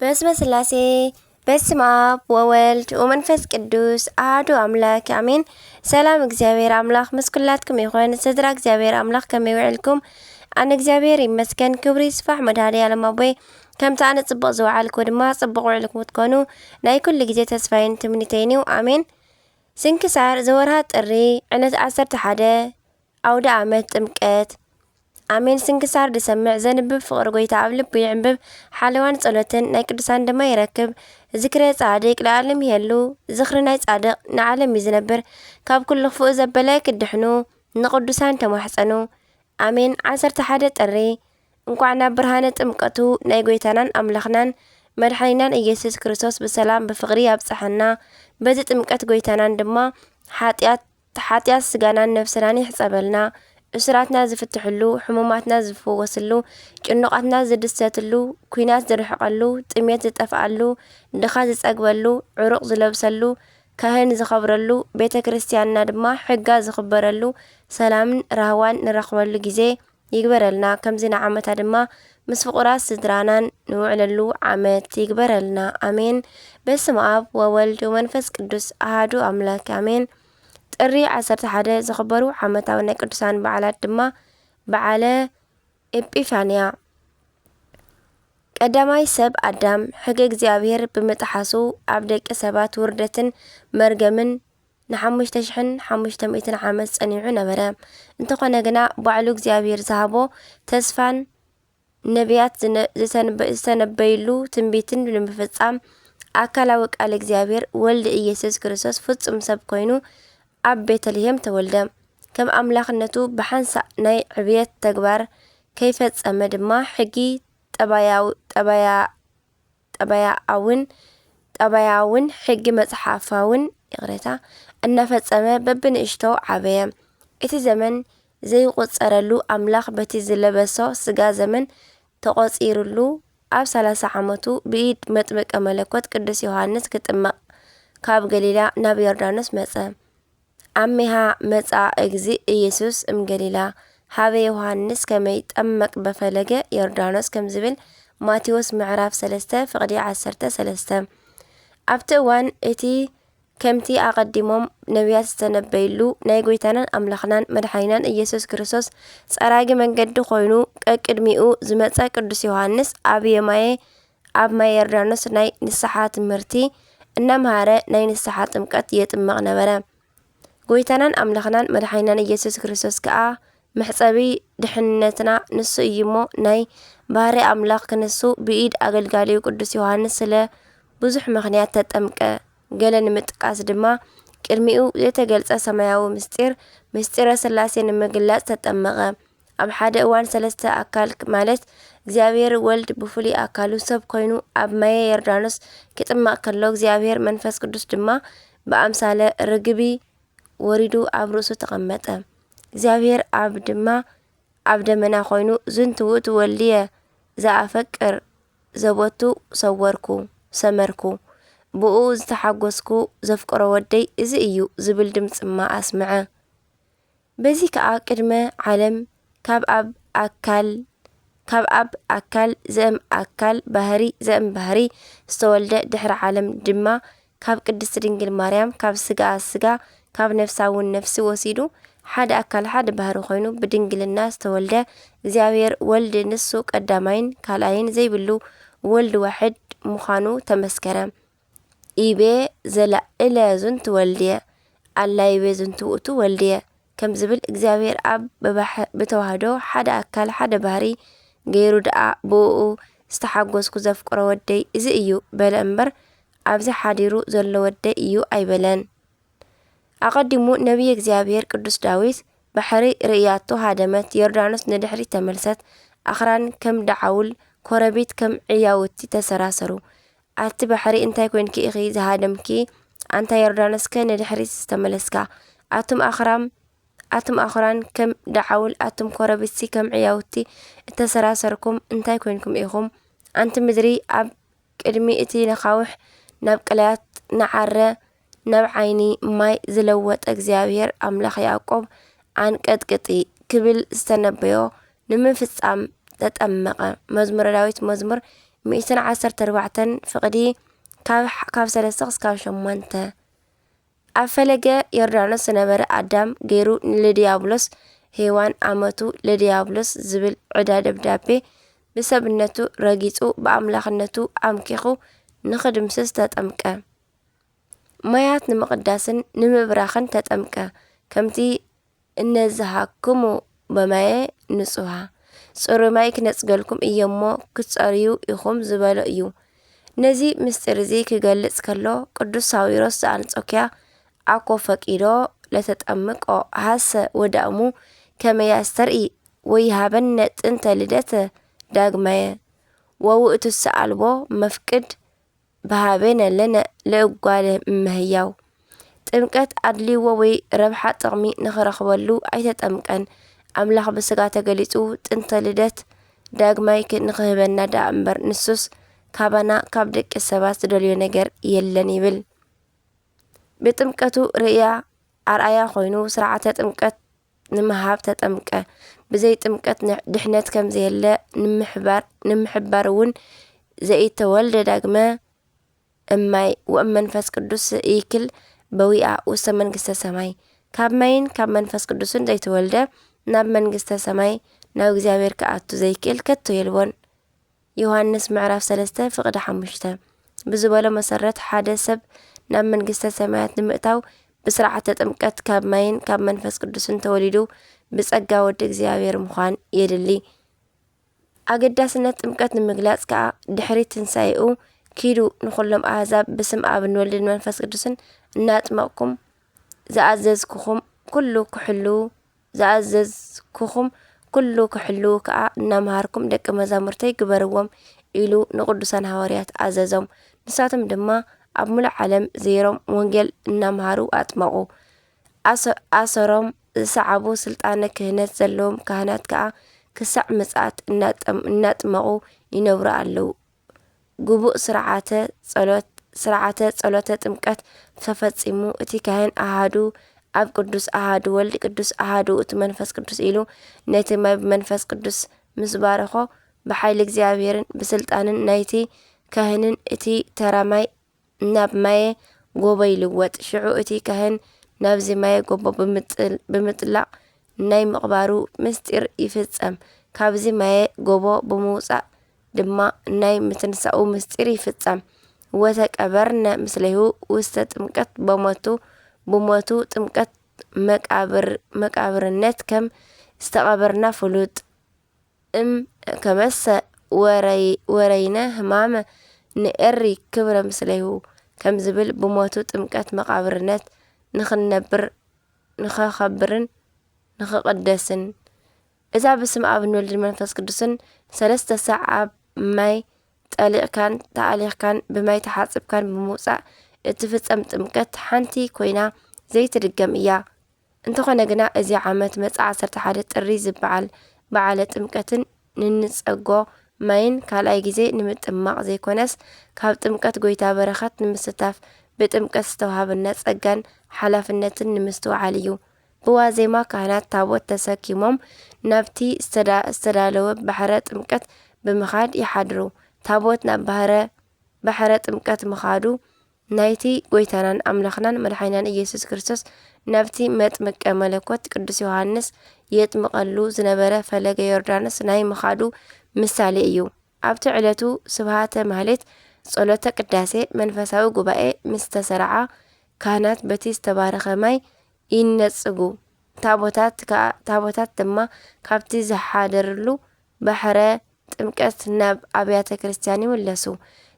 በስመ ስላሴ፣ በስመ ኣብ ወወልድ ወመንፈስ ቅዱስ ኣሐዱ ኣምላክ ኣሜን። ሰላም እግዚኣብሔር ኣምላኽ ምስ ኩላትኩም ይኹን። ስድራ እግዚኣብሔር ኣምላኽ ከመይ ውዕልኩም? ኣነ እግዚኣብሔር ይመስገን፣ ክብሪ ይስፋሕ መድኃኔ ዓለም ኣቦይ። ከምቲ ኣነ ጽቡቕ ዝወዓልኩ ድማ ጽቡቕ ውዕልኩም ክትኮኑ ናይ ኩሉ ግዜ ተስፋይን ትምኒተይን እዩ። ኣሜን። ስንክሳር ዘወርሃ ጥሪ ዕለት ዓሰርተ ሓደ ኣውደ ዓመት ጥምቀት። ኣሜን። ስንክሳር ዝሰምዕ ዘንብብ ፍቕሪ ጎይታ ኣብ ልቡ ይዕንብብ። ሓለዋን ጸሎትን ናይ ቅዱሳን ድማ ይረክብ። ዝክረ ጻድቅ ለዓለም ይሄሉ። ዝኽሪ ናይ ጻድቕ ንዓለም እዩ ዝነብር። ካብ ኩሉ ክፉእ ዘበለ ክድሕኑ ንቅዱሳን ተማሕጸኑ። ኣሜን። ዓሰርተ ሓደ ጥሪ እንኳዕ ናብ ብርሃነ ጥምቀቱ ናይ ጎይታናን ኣምላኽናን መድሓኒናን ኢየሱስ ክርስቶስ ብሰላም ብፍቕሪ ያብጽሓና። በዚ ጥምቀት ጎይታናን ድማ ሓጢኣት ሓጢኣት ስጋናን ነፍስናን ይሕጸበልና። እሱራትና ዝፍትሕሉ፣ ሕሙማትና ዝፍወስሉ፣ ጭኑቓትና ዝድሰትሉ፣ ኲናት ዝርሕቐሉ፣ ጥሜት ዝጠፍኣሉ፣ ድኻ ዝጸግበሉ፣ ዕሩቕ ዝለብሰሉ፣ ካህን ዝኸብረሉ፣ ቤተ ክርስቲያንና ድማ ሕጋ ዝኽበረሉ፣ ሰላምን ራህዋን ንረኽበሉ ግዜ ይግበረልና። ከምዚ ንዓመታ ድማ ምስ ፍቑራት ስድራናን ንውዕለሉ ዓመት ይግበረልና። ኣሜን። በስመ ኣብ ወወልድ ወመንፈስ ቅዱስ ኣሃዱ ኣምላክ ኣሜን። ጥሪ ዓሰርተ ሓደ ዝኽበሩ ዓመታዊ ናይ ቅዱሳን በዓላት ድማ በዓለ ኤጲፋንያ። ቀዳማይ ሰብ ኣዳም ሕገ እግዚኣብሔር ብምጥሓሱ ኣብ ደቂ ሰባት ውርደትን መርገምን ንሓሙሽተ ሽሕን ሓሙሽተ ሚእትን ዓመት ጸኒዑ ነበረ። እንተኾነ ግና ባዕሉ እግዚኣብሔር ዝሃቦ ተስፋን ነቢያት ዝነ-፣ ዝተንበ-፣ ዝተነበይሉ ትንቢትን ንምፍጻም ኣካላዊ ቃል እግዚኣብሔር ወልድ ኢየሱስ ክርስቶስ ፍጹም ሰብ ኮይኑ ኣብ ቤተልሔም ተወልደ። ከም ኣምላኽነቱ ብሓንሳእ ናይ ዕብየት ተግባር ከይፈጸመ ድማ ሕጊ ጠባያዊ-፣ ጠባያ-፣ ጠባያኣውን፣ ጠባያውን ሕጊ መጽሓፋውን፣ ይቕሬታ፣ እናፈጸመ በብንእሽቶ ዓበየ። እቲ ዘመን ዘይቑጸረሉ ኣምላኽ በቲ ዝለበሶ ስጋ ዘመን ተቖጺሩሉ፣ ኣብ ሰላሳ ዓመቱ ብኢድ መጥምቀ መለኮት ቅዱስ ዮሃንስ ክጥመቕ ካብ ገሊላ ናብ ዮርዳኖስ መጸ። ኣሜሃ መጻ እግዚእ ኢየሱስ እምገሊላ ሀበ ዮሃንስ ከመ ይጠመቅ በፈለገ ዮርዳኖስ ከም ዝብል ማቴዎስ ምዕራፍ ሰለስተ ፍቕዲ ዓሰርተ ሰለስተ። ኣብቲ እዋን እቲ ከምቲ ኣቐዲሞም ነቢያት ዝተነበይሉ ናይ ጐይታናን ኣምላኽናን መድሓኒናን ኢየሱስ ክርስቶስ ጸራጊ መንገዲ ኮይኑ ቀቅድሚኡ ዝመጸ ቅዱስ ዮሃንስ ኣብ የማየ ኣብ ማይ ዮርዳኖስ ናይ ንስሓ ትምህርቲ እናምሃረ ናይ ንስሓ ጥምቀት የጥምቕ ነበረ። ጐይታናን ኣምላኽናን መድሓኒናን ኢየሱስ ክርስቶስ ከኣ መሕጸቢ ድሕነትና ንሱ እዩ እሞ፣ ናይ ባህሪ ኣምላኽ ክንሱ ብኢድ ኣገልጋሊኡ ቅዱስ ዮሃንስ ስለ ብዙሕ ምኽንያት ተጠምቀ። ገለ ንምጥቃስ ድማ፣ ቅድሚኡ ዘይተገልጸ ሰማያዊ ምስጢር፣ ምስጢረ ሥላሴ ንምግላጽ ተጠመቐ። ኣብ ሓደ እዋን ሰለስተ ኣካል፣ ማለት እግዚኣብሔር ወልድ ብፍሉይ ኣካሉ ሰብ ኮይኑ ኣብ ማየ ዮርዳኖስ ክጥመቕ ከሎ፣ እግዚኣብሔር መንፈስ ቅዱስ ድማ ብኣምሳለ ርግቢ ወሪዱ ኣብ ርእሱ ተቐመጠ። እግዚኣብሔር ኣብ ድማ ኣብ ደመና ኮይኑ፣ "ዝንቱ ውእቱ ወልድየ ዘኣፈቅር ዘቦቱ ሰወርኩ፣ ሰመርኩ፣ ብኡ ዝተሓጎስኩ ዘፍቅሮ ወደይ እዚ እዩ" ዝብል ድምጽማ ኣስምዐ። በዚ ከኣ ቅድመ ዓለም ካብ ኣብ ኣካል፣ ካብ ኣብ ኣካል ዘእም ኣካል፣ ባህሪ ዘእም ባህሪ ዝተወልደ፣ ድሕሪ ዓለም ድማ ካብ ቅድስት ድንግል ማርያም፣ ካብ ስጋኣ ስጋ፣ ካብ ነፍሳ እውን ነፍሲ ወሲዱ፣ ሓደ ኣካል ሓደ ባህሪ ኮይኑ ብድንግልና ዝተወልደ እግዚኣብሔር ወልድ፣ ንሱ ቀዳማይን ካልኣይን ዘይብሉ ወልድ ዋሕድ ምዃኑ ተመስከረ። ኢቤ ዘላእለ ዝንቱ ወልድየ፣ ኣላ ኢቤ ዝንቱ ውእቱ ወልድየ፣ ከም ዝብል እግዚኣብሔር ኣብ ብባሕ-፣ ብተዋህዶ ሓደ ኣካል ሓደ ባህሪ ገይሩ ደኣ ብእኡ ዝተሓጎስኩ ዘፍቅሮ ወደይ እዚ እዩ በለ እምበር፣ ኣብዚ ሓዲሩ ዘሎ ወደይ እዩ ኣይበለን። ኣቐዲሙ ነቢየ እግዚኣብሔር ቅዱስ ዳዊት፣ "ባሕሪ ርእያቶ ሃደመት፣ ዮርዳኖስ ንድሕሪት ተመልሰት፣ ኣኽራን ከም ደዓውል፣ ኮረቢት ከም ዕያውቲ ተሰራሰሩ። ኣቲ ባሕሪ እንታይ ኮይንኪ ኢኺ ዝሃደምኪ? ኣንታ ዮርዳኖስከ ንድሕሪት ዝተመለስካ? ኣቱም ኣኽራም፣ ኣቱም ኣኽራን ከም ደዓውል፣ ኣቱም ኮረቢትሲ ከም ዕያውቲ እተሰራሰርኩም እንታይ ኮይንኩም ኢኹም? ኣንቲ ምድሪ ኣብ ቅድሚ እቲ ነኻውሕ ናብ ቅላያት ንዓረ፣ ናብ ዓይኒ ማይ ዝለወጠ እግዚኣብሔር ኣምላኽ ያዕቆብ ኣንቀጥቅጢ" ክብል ዝተነበዮ ንምፍጻም ተጠመቐ። መዝሙረ ዳዊት መዝሙር ሚእትን ዓሰርተ ኣርባዕተን ፍቕዲ ካብ፣ ካብ ሰለስተ ክስካብ ሸሞንተ። ኣብ ፈለገ ዮርዳኖስ ዝነበረ ኣዳም ገይሩ ንልድያብሎስ ሄዋን ኣመቱ ለድያብሎስ ዝብል ዕዳ ደብዳቤ ብሰብነቱ ረጊጹ ብኣምላኽነቱ ኣምኪኹ ንኽድምስስ ተጠምቀ። ማያት ንምቕዳስን ንምብራኽን ተጠምቀ። ከምቲ እነዝሃክሙ በማየ ንጹሃ ጽሩይ ማይ ክነጽገልኩም እየሞ ክትጸርዩ ኢኹም ዝበሎ እዩ። ነዚ ምስጢር እዚ ክገልጽ ከሎ ቅዱስ ሳዊሮስ ዘኣንጾኪያ ኣኮ ፈቂዶ ለተጠምቆ ሃሰ ወዳእሙ ከመ ያስተርኢ ወይሃበነ ጥንተ ልደተ ዳግማየ ወውእቱ ሰኣልቦ መፍቅድ በሃቤነ ለነ ለእጓለ እመህያው። ጥምቀት ኣድልይዎ ወይ ረብሓ ጥቕሚ ንኽረኽበሉ ኣይተጠምቀን። ኣምላኽ ብስጋ ተገሊጹ ጥንተ ልደት ዳግማይ ክ-፣ ንኽህበና ደኣ እምበር ንሱስ ካባና ካብ ደቂ ሰባት ዝደልዮ ነገር የለን ይብል። ብጥምቀቱ ርእያ ኣርኣያ ኮይኑ ስርዓተ ጥምቀት ንምሃብ ተጠምቀ። ብዘይ ጥምቀት ን-፣ ድሕነት ከም ዘየለ ንምሕባር፣ ንምሕባር እውን ዘይተወልደ ዳግመ እማይ ወእም መንፈስ ቅዱስ ይክል በዊኣ ውስተ መንግስተ ሰማይ። ካብ ማይን ካብ መንፈስ ቅዱስን ዘይተወልደ ናብ መንግስተ ሰማይ ናብ እግዚኣብሔር ክኣቱ ዘይክእል ከቶ የልቦን። ዮሃንስ ምዕራፍ ሰለስተ ፍቕዲ ሓሙሽተ። ብዝበሎ መሰረት ሓደ ሰብ ናብ መንግስተ ሰማያት ንምእታው ብስርዓተ ጥምቀት ካብ ማይን ካብ መንፈስ ቅዱስን ተወሊዱ ብጸጋ ወዲ እግዚኣብሔር ምዃን የድሊ። ኣገዳስነት ጥምቀት ንምግላጽ ከኣ ድሕሪ ትንሳኤኡ ኪዱ ንኹሎም ኣህዛብ ብስም ኣብን ወልድን መንፈስ ቅዱስን እናጥመቕኩም ዝኣዘዝኩኹም ኩሉ ክሕሉ፣ ዝኣዘዝኩኹም ኩሉ ክሕሉ ከኣ እናምሃርኩም ደቂ መዛሙርተይ ግበርዎም ኢሉ ንቅዱሳን ሃዋርያት ኣዘዞም። ንሳቶም ድማ ኣብ ምሉእ ዓለም ዘይሮም ወንጌል እናምሃሩ ኣጥመቑ። ኣሰ-፣ ኣሰሮም ዝሰዓቡ ስልጣነ ክህነት ዘለዎም ካህናት ከኣ ክሳዕ ምጽኣት እናጠም-፣ እናጥመቑ ይነብሩ ኣለዉ። ግቡእ ስርዓተ ጸሎት፣ ስርዓተ ጸሎተ ጥምቀት ተፈጺሙ፣ እቲ ካህን ኣሃዱ ኣብ ቅዱስ፣ ኣሃዱ ወልድ፣ ቅዱስ ኣሃዱ እቲ መንፈስ ቅዱስ ኢሉ ነቲ ማይ ብመንፈስ ቅዱስ ምስ ባረኾ፣ ብሓይሊ እግዚኣብሔርን ብስልጣንን ናይቲ ካህንን እቲ ተራ ማይ ናብ ማየ ጎቦ ይልወጥ። ሽዑ እቲ ካህን ናብዚ ማየ ጎቦ ብምጥል-፣ ብምጥላቕ ናይ ምቕባሩ ምስጢር ይፍጸም። ካብዚ ማየ ጎቦ ብምውጻእ ድማ ናይ ምትንሳኡ ምስጢር ይፍጸም። ወተቀበርነ ምስሌሁ ውስተ ጥምቀት በሞቱ፣ ብሞቱ ጥምቀት መቃብር-፣ መቃብርነት ከም ዝተቐበርና ፍሉጥ። እም ከመሰ ወረይ-፣ ወረይነ ህማመ ንኤሪ ክብረ ምስሌሁ ከም ዝብል ብሞቱ ጥምቀት መቃብርነት ንኽንነብር፣ ንኸኸብርን ንኽቕደስን። እዛ ብስም ኣብን ወልድን መንፈስ ቅዱስን ሰለስተ ሳዕ ኣብ ማይ ጠሊቕካን ተኣሊኽካን ብማይ ተሓጽብካን ብምውጻእ እትፍጸም ጥምቀት ሓንቲ ኮይና ዘይትድገም እያ። እንተኾነ ግና እዚ ዓመት መጻ ዓሰርተ ሓደ ጥሪ ዝበዓል በዓለ ጥምቀትን ንንጸጎ ማይን ካልኣይ ግዜ ንምጥማቕ ዘይኮነስ፣ ካብ ጥምቀት ጎይታ በረኸት ንምስታፍ ብጥምቀት ዝተውሃበና ጸጋን ሓላፍነትን ንምስትውዓል እዩ። ብዋዜማ ካህናት ታቦት ተሰኪሞም ናብቲ ዝተዳ-፣ ዝተዳለወ ባሕረ ጥምቀት ብምኻድ ይሓድሩ። ታቦት ናብ ባህረ፣ ባሕረ ጥምቀት ምኻዱ ናይቲ ጎይታናን ኣምላኽናን መድሓኒናን ኢየሱስ ክርስቶስ ናብቲ መጥምቀ መለኮት ቅዱስ ዮሃንስ የጥምቐሉ ዝነበረ ፈለገ ዮርዳኖስ ናይ ምኻዱ ምሳሌ እዩ። ኣብቲ ዕለቱ ስብሃተ ማህሌት፣ ጸሎተ ቅዳሴ፣ መንፈሳዊ ጉባኤ ምስ ተሰርዓ፣ ካህናት በቲ ዝተባረኸ ማይ ይነጽጉ። ታቦታት ከኣ፣ ታቦታት ድማ ካብቲ ዝሓደርሉ ባሕረ ጥምቀት ናብ ኣብያተ ክርስቲያን ይምለሱ።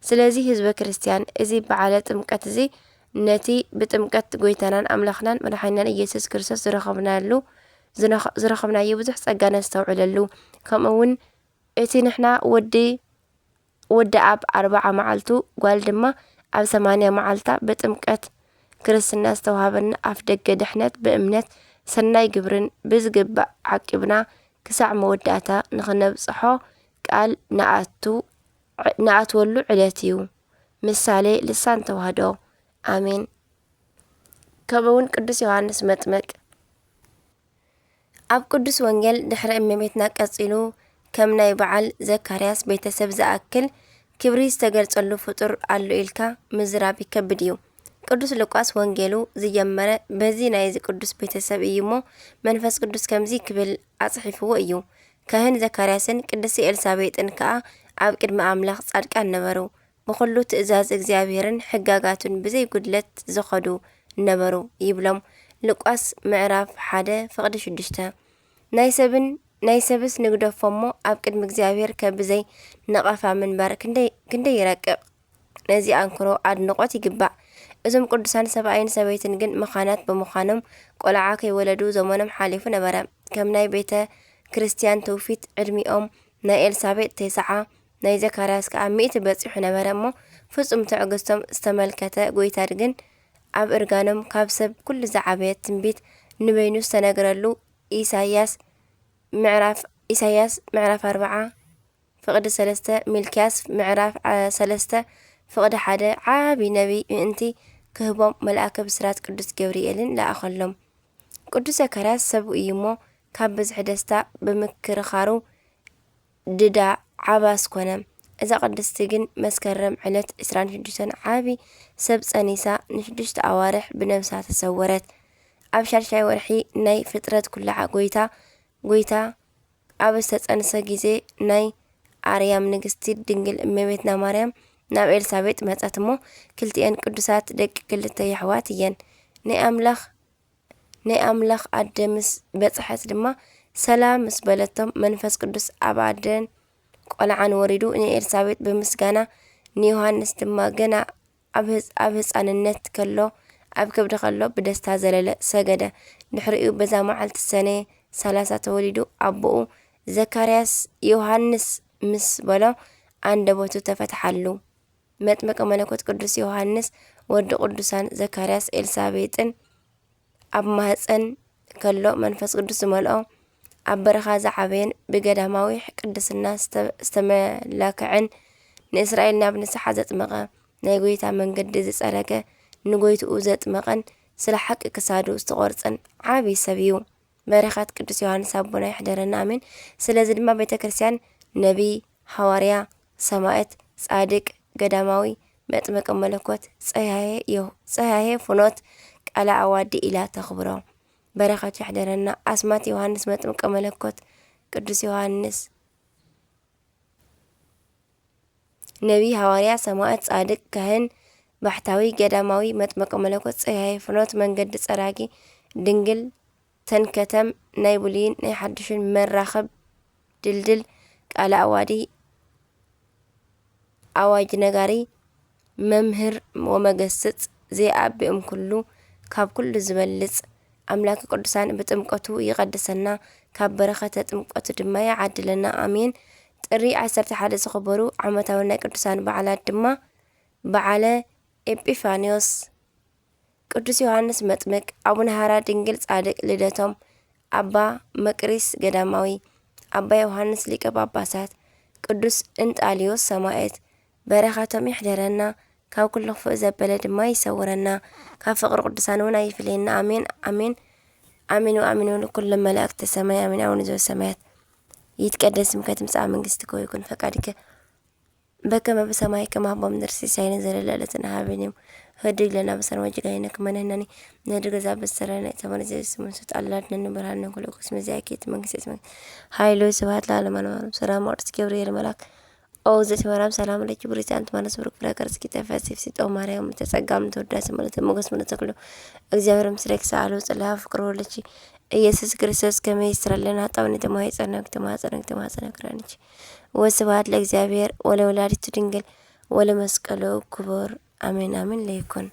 ስለዚ ህዝበ ክርስቲያን እዚ በዓለ ጥምቀት እዚ ነቲ ብጥምቀት ጎይታናን ኣምላኽናን መድሓኒናን ኢየሱስ ክርስቶስ ዝረኸብናሉ፣ ዝነኸ-፣ ዝረኸብናዮ ብዙሕ ጸጋ ነስተውዕለሉ፣ ከምኡ እውን እቲ ንሕና ወዲ፣ ወዲ ኣብ ኣርብዓ መዓልቱ፣ ጓል ድማ ኣብ ሰማንያ መዓልታ ብጥምቀት ክርስትና ዝተዋህበና ኣፍ ደገ ድሕነት ብእምነት ሰናይ ግብርን ብዝግባእ ዓቂብና ክሳዕ መወዳእታ ንኽነብጽሖ ቃል ንኣቱ-፣ ንኣትወሉ ዕለት እዩ። ምሳሌ ልሳን ተዋህዶ። ኣሜን። ከምኡ እውን ቅዱስ ዮሃንስ መጥምቅ። ኣብ ቅዱስ ወንጌል ድሕሪ እመቤትና ቀጺሉ ከም ናይ በዓል ዘካርያስ ቤተሰብ ዝኣክል ክብሪ ዝተገልጸሉ ፍጡር ኣሎ ኢልካ ምዝራብ ይከብድ እዩ። ቅዱስ ሉቃስ ወንጌሉ ዝጀመረ በዚ ናይዚ ቅዱስ ቤተሰብ እዩ እሞ፣ መንፈስ ቅዱስ ከምዚ ክብል ኣጽሒፍዎ እዩ። ካህን ዘካርያስን ቅድስቲ ኤልሳቤጥን ከኣ ኣብ ቅድሚ ኣምላኽ ጻድቃን ነበሩ። ብኹሉ ትእዛዝ እግዚኣብሔርን ሕጋጋቱን ብዘይ ጉድለት ዝኸዱ ነበሩ ይብሎም። ሉቃስ ምዕራፍ ሓደ ፍቕዲ ሽዱሽተ። ናይ ሰብን ናይ ሰብስ ንግደፎ እሞ ኣብ ቅድሚ እግዚኣብሔር ከብዘይ ነቐፋ ምንባር ክንደይ ክንደይ ይረቅቕ። ነዚ ኣንክሮ ኣድንቖት ይግባእ። እዞም ቅዱሳን ሰብኣይን ሰበይትን ግን መኻናት ብምዃኖም ቆልዓ ከይወለዱ ዘመኖም ሓሊፉ ነበረ። ከም ናይ ቤተ ክርስቲያን ትውፊት ዕድሚኦም ናይ ኤልሳቤጥ ተስዓ ናይ ዘካርያስ ከኣ ሚእቲ በጺሑ ነበረ እሞ ፍጹም ትዕግስቶም ዝተመልከተ ጎይታ ግን ኣብ እርጋኖም ካብ ሰብ ኩሉ ዝዓበየ ትንቢት ንበይኑ ዝተነግረሉ ኢሳያስ ምዕራፍ ኢሳያስ ምዕራፍ ኣርብዓ ፍቕዲ ሰለስተ፣ ሚልክያስ ምዕራፍ ዓ- ሰለስተ ፍቕዲ ሓደ ዓቢ ነቢይ ምእንቲ ክህቦም መልኣከ ብስራት ቅዱስ ገብርኤልን ለኣኸሎም። ቅዱስ ዘካርያስ ሰብ እዩ እሞ ካብ ብዝሒ ደስታ ብምክርኻሩ ድዳ ዓባስ ኮነ። እዛ ቅድስቲ ግን መስከረም ዕለት ዕስራን ሽዱሽተን ዓቢ ሰብ ጸኒሳ ንሽዱሽተ ኣዋርሕ ብነብሳ ተሰወረት። ኣብ ሻድሻይ ወርሒ ናይ ፍጥረት ኩላዓ ጎይታ ጎይታ ኣብ ዝተጸንሰ ግዜ ናይ ኣርያም ንግስቲ ድንግል እመቤትና ማርያም ናብ ኤልሳቤጥ መጸት እሞ ክልቲኤን ቅዱሳት ደቂ ክልተ የሕዋት እየን። ናይ ኣምላኽ ናይ ኣምላኽ ኣደ ምስ በጽሐት ድማ ሰላም ምስ በለቶም መንፈስ ቅዱስ ኣብ ኣደን ቆልዓን ወሪዱ ንኤልሳቤጥ ብምስጋና ንዮሃንስ ድማ ገና ኣብ ህጽ- ኣብ ህጻንነት ከሎ ኣብ ከብዲ ከሎ ብደስታ ዘለለ ሰገደ። ድሕሪኡ በዛ መዓልቲ ሰነ ሰላሳ ተወሊዱ ኣቦኡ ዘካርያስ ዮሃንስ ምስ በሎ ኣንደበቱ ተፈትሓሉ። መጥምቀ መለኮት ቅዱስ ዮሃንስ ወዲ ቅዱሳን ዘካርያስ ኤልሳቤጥን ኣብ ማህፀን ከሎ መንፈስ ቅዱስ ዝመልኦ ኣብ በረኻ ዝዓበየን ብገዳማዊ ቅድስና ዝተመላክዐን ንእስራኤል ናብ ንስሓ ዘጥመቐ ናይ ጎይታ መንገዲ ዝፀረገ ንጎይትኡ ዘጥመቐን ስለ ሓቂ ክሳዱ ዝተቖርፀን ዓብዪ ሰብ እዩ። በረኸት ቅዱስ ዮሃንስ ኣቦና ይሕደረና ኣሜን። ስለዚ ድማ ቤተ ክርስቲያን ነቢይ፣ ሃዋርያ፣ ሰማዕት፣ ጻድቅ፣ ገዳማዊ፣ መጥምቀ መለኮት፣ ጸያሄ ፍኖት፣ ቃለ ኣዋዲ ኢላ ተኽብሮ። በረኸቱ ይሕደረና። ኣስማት ዮሃንስ መጥምቀ መለኮት፣ ቅዱስ ዮሃንስ ነቢይ፣ ሃዋርያ፣ ሰማዕት፣ ጻድቅ፣ ካህን፣ ባሕታዊ፣ ገዳማዊ፣ መጥምቀ መለኮት፣ ጸያሄ ፍኖት፣ መንገዲ ጸራጊ፣ ድንግል፣ ተንከተም ናይ ብሉይን ናይ ሓድሽን መራኸብ ድልድል ቃለ ኣዋዲ ኣዋጅ ነጋሪ መምህር ወመገስጽ ዘይኣቢ እምኩሉ ካብ ኩሉ ዝበልጽ ኣምላከ ቅዱሳን ብጥምቀቱ ይቐድሰና ካብ በረኸተ ጥምቀቱ ድማ ይዓድለና ኣሜን። ጥሪ ዓሰርተ ሓደ ዝኽበሩ ዓመታዊ ናይ ቅዱሳን በዓላት ድማ በዓለ ኤጲፋንዮስ ቅዱስ ዮሃንስ መጥምቅ፣ ኣቡነ ሃራ ድንግል ጻድቅ ልደቶም፣ ኣባ መቅሪስ ገዳማዊ፣ ኣባ ዮሃንስ ሊቀ ጳጳሳት፣ ቅዱስ እንጣልዮስ ሰማዕት። በረኸቶም ይሕደረና፣ ካብ ኩሉ ክፉእ ዘበለ ድማ ይሰውረና፣ ካብ ፍቕሪ ቅዱሳን እውን ኣይፍለየና። ኣሜን ኣሜን ኣሜን ወኣሜን ወሉ ኩሎም መላእክተ ሰማይ ኣሜን። ኣቡነ ዘበሰማያት ይትቀደስ ስምከ ትምጻእ መንግስትከ ወይኩን ፈቃድከ በከመ በሰማይ ከማሁ በምድር ሲሳየነ ዘለለ ዕለትነ ሀበነ ዮም። ህድግ ለነ አበሳነ ወጌጋየነ ከመ ንሕነኒ ንህድግ ለዘአበሰ ለነ ኢታባነ ዘኢየሱስ መንሱት አላድነኒ በልሃነ ኩሉ ቅስመ ዚአኪ እቲ መንግስት እቲ መንግስት ኃይሎ ስብሐት ለዓለመ ዓለም። ሰላም ቅዱስ ገብርኤል መልአክ ኦ ዘቲ ማርያም ሰላም ለኪ ብሩክቲ አንቲ ማርያም ብሩክ ፍሬ ከርሥኪ ተፈሲ ፍሲጦ ማርያም ተጸጋም ተወዳሲ ማለት ሞገስ ማለት ተክሎ እግዚአብሔር ምስሌኪ ሰአሉ ጽላ ፍቅር ወልኪ ኢየሱስ ክርስቶስ ከመ ይስረለና ጣውኒ ተማይ ጸነግ ተማጸነግ ተማጸነግ ራንቺ ወስብሐት ለእግዚአብሔር ወለወላዲቱ ድንግል ወለመስቀሉ ክቡር አሜን አሜን ለይኩን።